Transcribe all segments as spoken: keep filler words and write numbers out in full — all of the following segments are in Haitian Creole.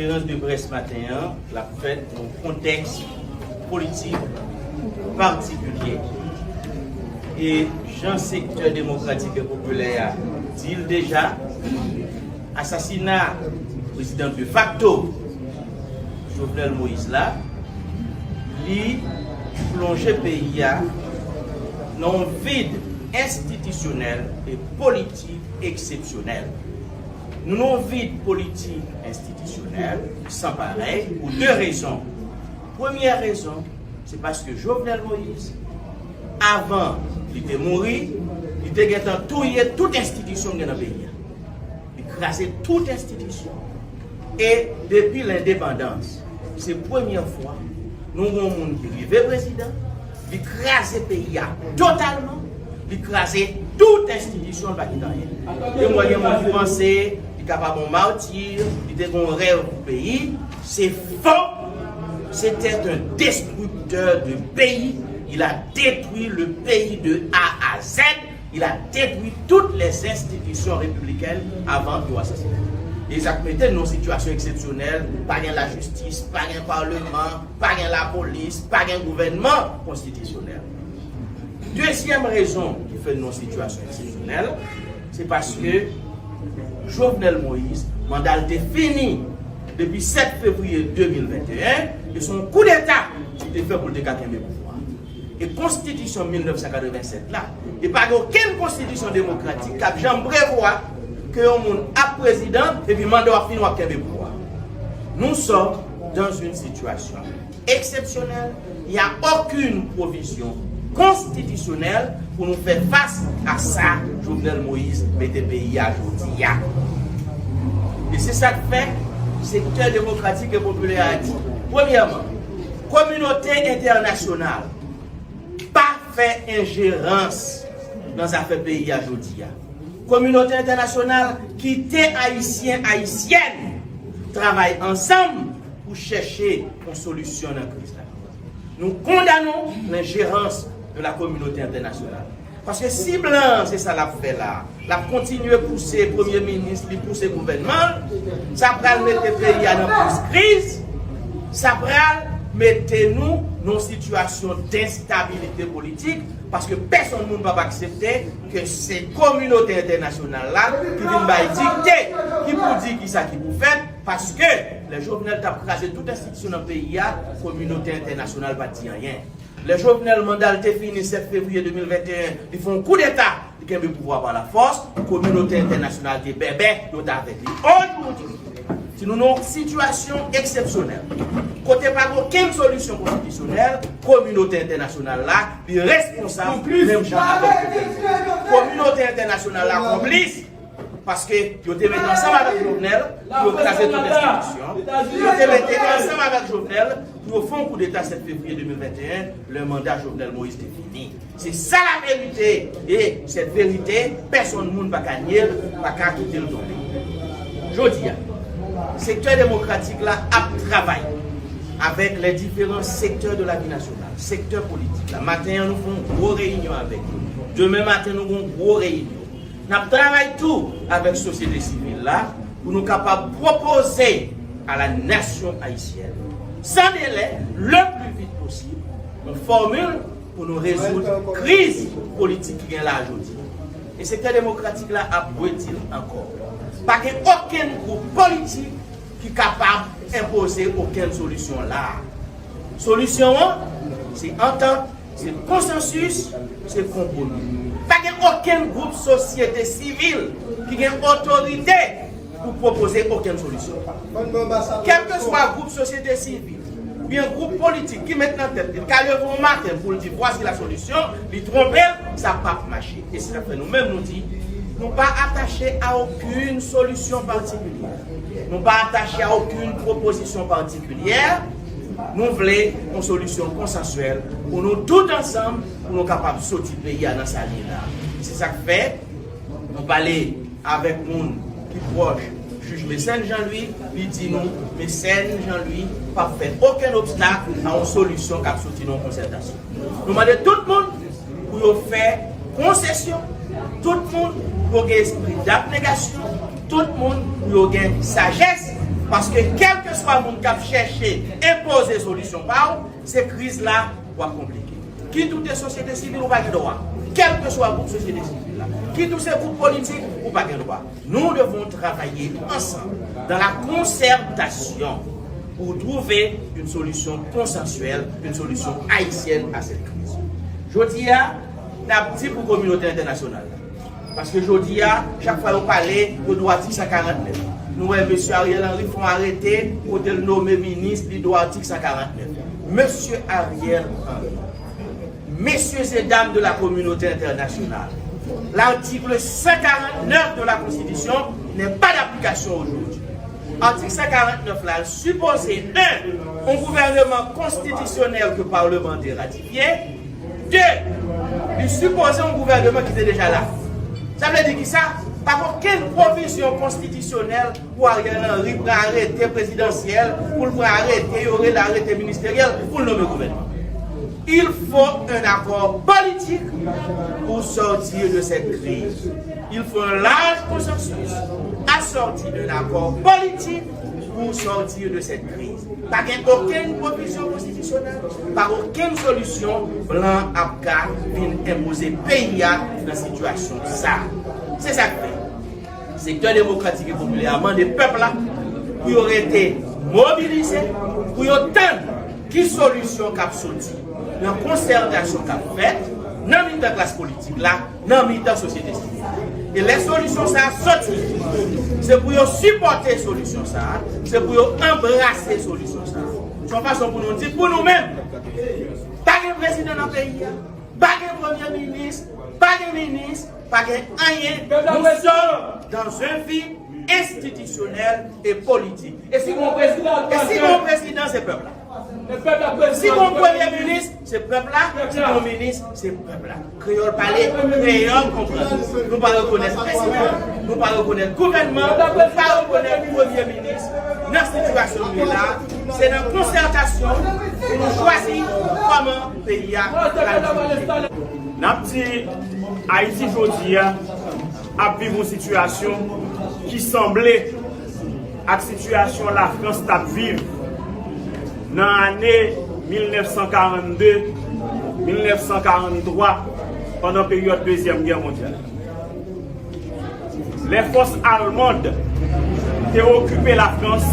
Konferans de près maten an, l ap fèt nan yon kontèks politik patikilye. E jan sektè demokratik e popilè a di l deja, asasina prezidan de facto Jovenel Moïse la, li plonje peyi a nan yon vid enstitisyonèl e politik eksepsyonèl. Nou nan yon vid politik enstitisyonèl san parèy pou de rezon. Premyè rezon, se paske Jovenel Moïse, avan li te mouri, li te gentan touye tout enstitisyon k gen nan peyi a. Li kraze tout enstitisyon. E depi lendepandans, se premyè fwa nou gen yon moun ki rive prezidan, li kraze peyi a totalman, li kraze tout enstitisyon, li pa kite anyen. Gen moun, gen moun ki panse li kapab yon mati, li te gen yon rèv pou peyi. Se fo! C'était un destructeur de pays. Il a détruit le pays de A à Z. Il a détruit toutes les institutions républicaines avant yo asasinen l. E sa k mete n nan yon sitiyasyon eksepsyonèl, pa gen lajistis, pa gen palman, pa gen lapolis, pa gen gouvènman konstitisyonèl. Dezyèm rezon ki fè n nan yon sitiyasyon eksepsyonèl, se paske Jovenel Moïse, manda l te fini depi sèt fevriye de mil venteyen, e se yon koudeta li te fè pou l te ka kenbe pouvwa. E konstitisyon mil nèf san katrevennsèt la, e pa gen okenn konstitisyon demokratik k ap janm prevwa ke yon moun ap prezidan epi manda w ap fini w ap kenbe pouvwa. Nous sommes dans une situation exceptionnelle. Il n'y a aucune provision constitutionnelle pou nou fè fas a sa Jovenel Moïse mete peyi a jodi a. E se sa k fè sektè demokratik e popilè a di, premyèman, kominote entènasyonal pa fè enjerans nan zafè peyi a jodi a. Kominote entènasyonal, kite Ayisyen, Ayisyèn travay ansanm pou chèche yon solisyon nan kriz la. Nou kondann lenjerans de la kominote entènasyonal. Paske si blan an se sa l ap fè la, l ap kontinye pouse premye minis li, pouse gouvènman l, sa pral mete peyi a nan plis kriz, sa pral mete nou nan yon sitiyasyon denstabilite politik, paske pèsonn moun p ap aksepte ke se kominote entènasyonal la ki vin bay dikte, ki pou di kisa ki pou fèt, paske lè Jovenel t ap kraze tout enstitisyon nan peyi a, kominote entènasyonal pa t di anyen. Lè Jovenel manda l te fini sèt fevriye de mil venteyen, li fè yon koudeta, li kenbe pouvwa pa lafòs, kominote entènasyonal te bèbè, yo t avèk li. Ojodi, si nou nan yon sitiyasyon eksepsyonèl, kote pa gen okenn solisyon konstitisyonèl, kominote entènasyonal la, li responsab menm jan avèk gouvènman. Kominote entènasyonal la konplis, paske yo te mete ansanm avèk Jovenel pou yo kraze tout enstitisyon. Yo te mete ansanm avèk Jovenel pou yo fè yon koudeta sèt fevriye de mil venteyen, lè manda Jovenel Moïse te fini. Se sa laverite. E sèt verite, pèsonn moun pa ka nye l, pa ka kite l tonbe. Jodi a, sektè demokratik la ap travay avèk les différents secteurs de la vie nationale, sektè politik la. Maten an, nou fè yon gwo reyinyon avèk yo. Demen maten, nou gen yon gwo reyinyon. N ap travay tou avèk sosyete sivil la pou nou kapab pwopoze a la nasyon ayisyèn, san delè, le pli vit posib, yon fòmil pou nou rezoud kriz politik ki gen la jodi. E sektè demokratik la ap redi l ankò. Pa gen okenn gwoup politik ki kapab enpoze okenn solisyon la. Solisyon an, se antant, se konsansis, se konpwomi. Pa gen okenn gwoup sosyete sivil ki gen otorite pou pwopoze okenn solisyon. Kèlkeswa gwoup sosyete sivil oubyen gwoup politik ki met nan tèt li, li ka leve yon maten pou l di, "Voici la solution," li twonpe l, sa p ap mache. E se sa k fè nou menm nou di, nou pa atache a okenn solisyon patikilye. Nou pa atache a okenn pwopozisyon patikilye. Nou vle yon solisyon konsansyèl pou nou tout ansanm, pou nou kapab soti peyi a nan sa l ye la. Se sa k fè nou pale avèk moun ki pwòch jij Mécène Jean Louis, li di nou, Mécène Jean Louis p ap fè okenn obstak a yon solisyon k ap soti nan yon konsètasyon. Nou mande tout moun pou yo fè konsesyon, tout moun pou yo gen espri dabnegasyon, tout moun pou yo gen sajès, Paske kèlkeswa moun k ap chèche enpoze solisyon pa w, se kriz la w ap konplike. Kit ou te sosyete sivil, ou pa gen dwa. Kèlkeswa gwoup sosyete sivil la, kit ou se gwoup politik, ou pa gen dwa. Nous devons travailler ensemble dans la concertation pour trouver une solution consensuelle, une solution haïtienne à cette crise. Jodi a, n ap di pou kominote entènasyonal la. Paske jodi a, chak fwa yo pale, yo di w atik san karant nèf. Nou wè mesye Ariel Henry fè yon arete kote l nome minis, li di w atik san karant nèf. Mesye Ariel Henry, messieurs et dames de la communauté internationale, l'article cent quarante-neuf de la Constitution n'est pas d'application aujourd'hui. Atik san karant nèf la, l sipoze, un, yon gouvènman konstitisyonèl ke palman te ratifye, de, li sipoze yon gouvènman ki te deja la. Sa vle di ki sa? Pa gen okenn pwovizyon konstitisyonèl pou Ariel Henry pran arete prezidansyèl, pou l pran arete, yo rele arete ministeryèl, pou l nome gouvènman. Il faut un accord politique pour sortir de cette crise. Il faut un large consensus assorti d'un accord politique pour sortir de cette crise. Pa gen okenn pwovizyon konstitisyonèl, pa okenn solisyon blan ap ka vin enpoze peyi a nan sitiyasyon sa a. Se sa k fè Sektè Demokratik e Popilè a mande pèp la pou yo rete mobilize, pou yo tann ki solisyon k ap soti nan konsètasyon k ap fèt nan mitan klas politik la, nan mitan sosyete sivil la. E lè solisyon sa a soti, se pou yo sipòte solisyon sa a, se pou yo anbrase solisyen sa a. Se yon fason pou nou di, pou nou menm, pa gen prezidan nan peyi a, pa gen premye minis, pa gen minis, pa gen anyen. Nous sommes dans un vide institutionnel et politique. E si gon prezidan, e si gon prezidan, se pèp la. Si gon premye minis, se pèp la. Si gon minis, se pèp la. Kreyòl pale, kreyòl konprann. Nou pa rekonèt prezidan, nou pa rekonèt gouvènman, nou pa rekonèt premye minis. Nan sitiyasyon nou ye la, se nan konsètasyon pou nou chwazi kòman peyi a pral dirije. N ap di, Ayiti jodi a ap viv yon sitiyasyon ki sanble ak sitiyasyon Lafrans t ap viv nan ane mil nèf san karannde, mil nèf san karanntwa, pandan peryòd Dezyèm Gè mondyal. Lè fòs alman te okipe Lafrans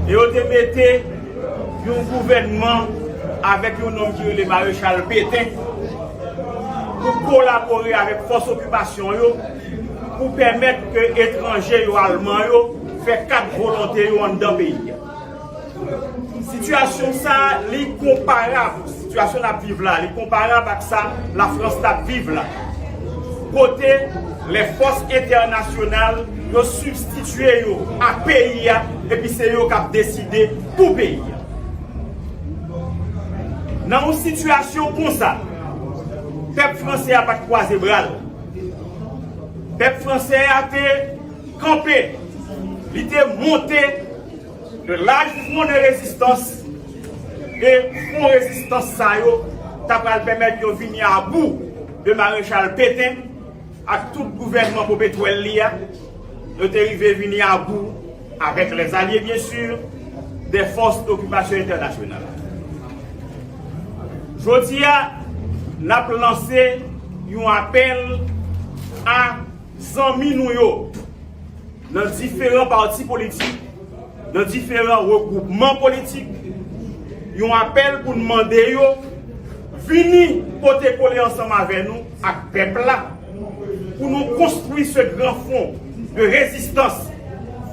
e yo te mete yon gouvènman avèk yon nonm ki rele Marechal Pétain pou kolabore avèk fòs okipasyon yo, pou pèmèt ke etranje yo, Alman yo, fè kat volonte yo anndan peyi a. Sitiyasyon sa a, li konparab, sitiyasyon n ap viv la, li konparab ak sa Lafrans t ap viv la. Kote lè fòs entènasyonal yo sibstitye yo a peyi a, epi se yo k ap deside pou peyi a. Nan yon sitiyasyon konsa, pèp franse a pa t kwaze bra l. Pèp franse a te kanpe, li te monte le large front de résistance, e fwon rezistans sa yo ta pral pèmèt yo vini abou de Marechal Pétain ak tout gouvènman popetwèl li a, yo te rive vini abou, avec les alliés bien sûr, des forces d'occupation internationale. Jodi a, n ap lanse yon apèl a zanmi nou yo nan diferan pati politik, nan diferan regwoupman politik, yon apèl pou n mande yo vini pote kole ansanm avè nou ak pèp la, pou nou konstwi ce grand front de résistance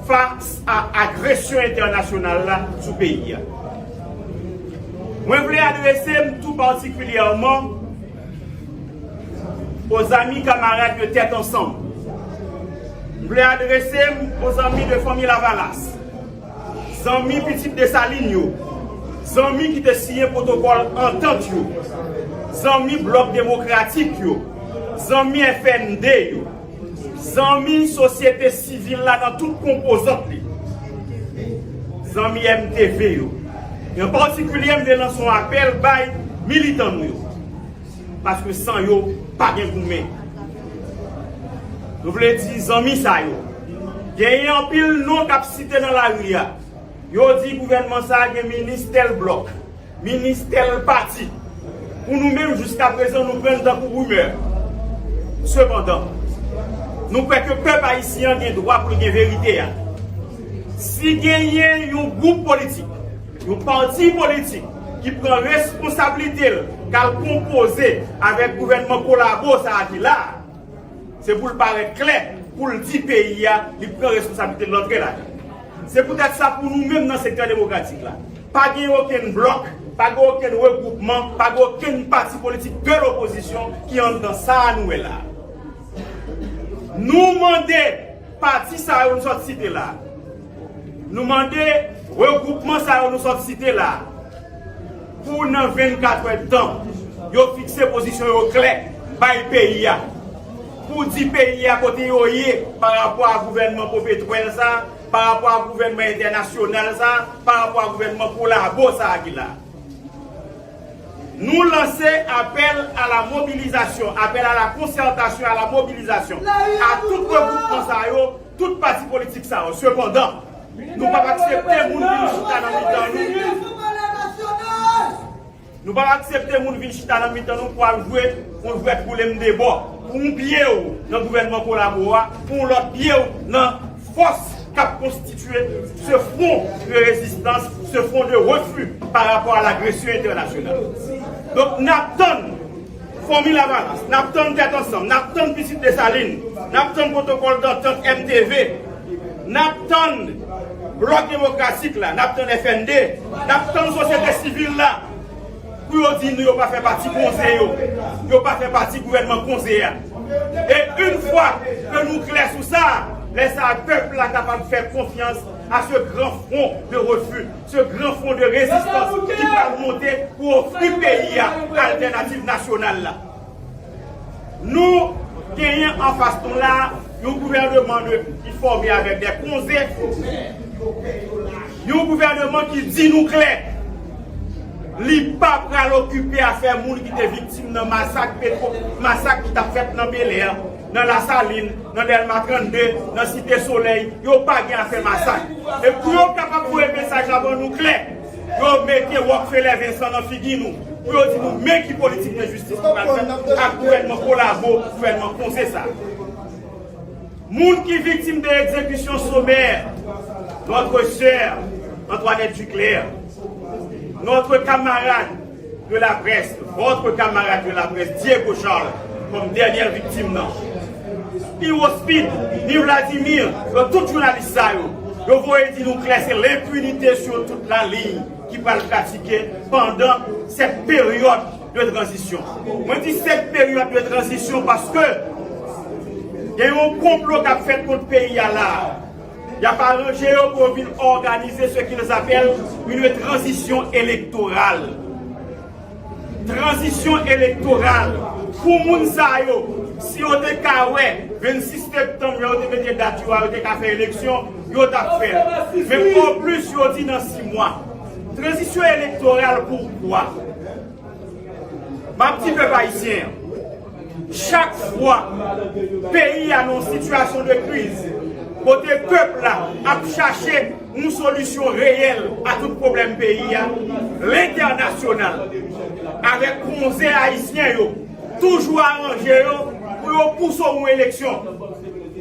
face à agression internationale la sou peyi a. Mwen vle adrese m tou patikilyèman aux amis camarades de Tèt Ansanm. M vle adrese m aux amis de Fanmi Lavalas, zanmi pitit Desalin yo, zanmi ki te siyen pwotokòl antant yo, zanmi Blòk Demokratik yo, zanmi F N D yo, zanmi sosyete sivil la nan tout konpozant li, zanmi M T V yo. E an patikilye, m vle lanse yon apèl bay militan nou yo. Paske san yo pa gen goumen. Nou vle di zanmi sa yo, Genyen anpil non k ap site nan lari a. Yo di gouvènman sa a gen minis tèl blòk, minis tèl pati. Pou nou menm, jiskaprezan, nou pran l tankou rimè. Sepandan, nou kwè ke pèp ayisyen an gen dwa pou l gen verite a. Si genyen yon gwoup politik, yon pati politik ki pran responsablite l, k al konpoze avèk gouvènman kolabo sa a ki la a, se pou l parèt klè, pou l di peyi a, li pran responsablite l, l antre ladan. Se poutèt sa, pou nou menm nan sektè demokratik la, pa gen okenn blòk, pa gen okenn regwoupman, pa gen okenn pati politik de lopozisyon ki anndan sa a nou wè la. Nou mande pati sa yo nou sot site la. Nou mande regwoupman sa yo nou sot site la. Pou nan vennkat èdtan, yo fikse pozisyon yo klè, bay peyi a. Pou di peyi a kote yo ye pa rapò a gouvènman popetwèl sa, pa rapò a gouvènman entènasyonal sa, pa rapò a gouvènman kolabo sa a ki la. Nou lanse apèl à la mobilisation, appel à la concertation, à la mobilisation, a tout regwoupman sa yo, tout pati politik sa yo. Sepandan, nou p ap aksepte moun vin chita nan mitan nou. Nou p ap aksepte moun vin chita nan mitan nou pou al jwe yon jwèt boule m de bò. Pou yon pye w nan gouvènman kolabo a, pou yon lòt pye w nan fòs k ap konstitye ce front de résistance, ce front de refus par rapport à l'agression internationale. Donk, n ap tann Fanmi Lavalas, n ap tann Tèt Ansanm, n ap tann Pitit Desalin, n ap tann pwotokòl dantant M T V, n ap tann Blòk Demokratik la, n ap tann F N D, n ap tann sosyete sivil la, pou yo di nou yo pa fè pati konze yo, yo pa fè pati gouvènman konze a. E yon fwa ke nou klè sou sa, lè sa a pèp la kapab fè konfyans à ce grand front de refus, ce grand front de résistance ki pral monte pou ofri peyi a altènativ nasyonal la. Nou genyen anfas nou la yon gouvènman de, ki fòme avèk de konze, yon gouvènman ki di nou klè, li pa pral okipe afè moun ki te viktim nan masak Petwo, masak ki t ap fèt nan Bèlè, nan Lasalin, nan Dèlma trannde, nan Site Solèy, yo pa gen afè masak. E pou yo kapab voye mesaj la ban nou klè, yo mete Rockefeller Vincent nan figi nou, pou yo di nou men ki politik de jistis nou pral fè ak gouvènman kolabo, gouvènman konze sa. Moun ki viktim de egzekisyon somè, notre sè Antoinette Duclair, notre camarade de la presse, votre camarade de la presse, Diego Charles, kòm dènyè viktim nan. Ni Rospin, ni Vladimir, yo tout jounalis sa yo, yo voye di nou klè se lenpinite sou tout la liy ki pral pratike pandan cette période de transition. Mwen di cette période de transition paske gen yon konplo k ap fèt kont peyi a la. Y ap aranje yo pou yo vin òganize ce qu'ils appellent une transition électorale. Tranzisyon elektoral. Pou moun sa yo, si yo te ka wè vennsis septanm, yo te mete dat yo a, yo te ka fè eleksyon, yo t ap fè l. Men oplis yo di nan sis mwa. Tranzisyon elektoral poukwa? M ap di pèp ayisyen an, chak fwa peyi a nan yon sitiyasyon de kriz, kote pèp la ap chache yon solisyon reyèl a tout pwoblèm peyi a, lentènasyonal, avèk konze ayisyen yo, toujou aranje yo pou yo pouse yon eleksyon,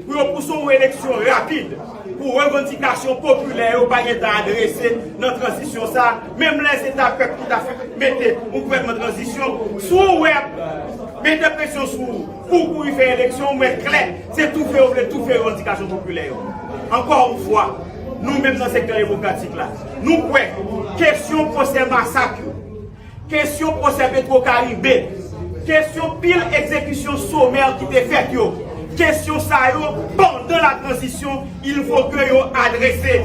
pou yo pouse yon eleksyon rapid, pou revandikasyon popilè yo pa gentan adrese nan tranzisyon sa a, menm lè se ta pèp ki ta fè mete yon gouvènman tranzisyon, si w wè mete presyon sou ou pou w kouri fè eleksyon, ou wè klè, se toufe yo vle toufe revandikasyon popilè yo. Ankò yon fwa, nou menm nan sektè demokratik la, nou kwè kesyon pwosè masak yo, kesyon pwosè Petwokaribe, kesyon pil egzekisyon somè ki te fèt yo, kesyon sa yo, pandan la tranzisyon, il faut que yo adrese.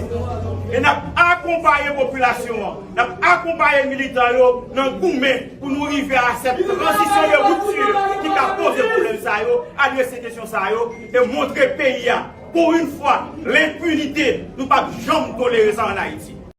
E n ap akonpaye popilasyon an, n ap akonpaye militan yo nan goumen pou nou rive a sèt tranzisyon de ripti ki ka poze pwoblèm sa yo, adrese kesyon sa yo, e montre peyi a, pou yon fwa, lenpinite, nou p ap janm tolere sa ann Ayiti.